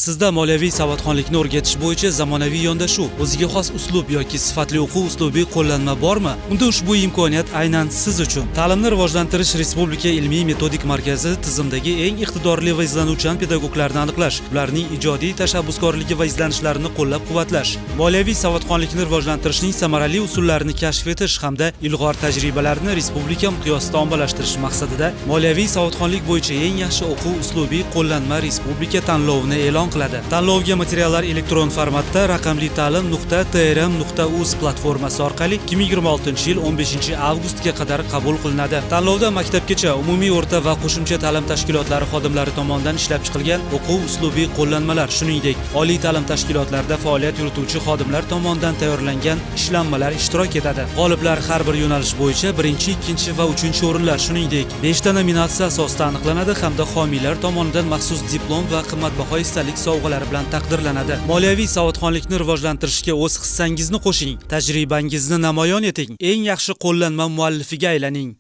Sizda moliyaviy savodxonlikni o'rgatish bo'yicha zamonaviy yondashuv, o'ziga xos uslub yoki sifatli o'quv uslubiy qo'llanma bormi? Unda ushbu imkoniyat aynan siz uchun. Ta'limni rivojlantirish respublika ilmiy metodik markazi tizimdagi eng iqtidorli va izlanuvchan pedagoglarni aniqlash, ularning ijodiy tashabbuskorligi va izlanishlarini qo'llab-quvvatlash, moliyaviy savodxonlikni rivojlantirishning samarali usullarini kashf etish hamda ilg'or tajribalarni respublika miqyosida ommalashtirish maqsadida moliyaviy savodxonlik bo'yicha eng yaxshi o'quv uslubiy qo'llanma respublika tanlovini e'lon qiladi. Tanlovga materiallar elektron formatda raqamli ta'lim .trm.uz platformasi orqali 2026-yil 15 avgustga qadar qabul qilinadi. Tanlovda maktabgacha, umumiy o'rta va qo'shimcha ta'lim tashkilotlari xodimlari tomonidan ishlab chiqilgan o'quv uslubiy qo'llanmalar, shuningdek, oliy ta'lim tashkilotlarida faoliyat yurituvchi xodimlar tomonidan tayyorlangan ishlanmalar ishtirok etadi. G'oliblar har bir yo'nalish bo'yicha birinchi, ikkinchi va uchinchi o'rinlar, shuningdek, 5 ta nominatsiya asosida aniqlanadi hamda homiylar tomonidan maxsus diplom va qimmatbaho esdalik sovg'alari bilan taqdirlanadi. Moliyaviy savodxonlikni rivojlantirishga o'z hissangizni qo'shing, tajribangizni namoyon eting, eng yaxshi qo'llanma muallifiga aylaning.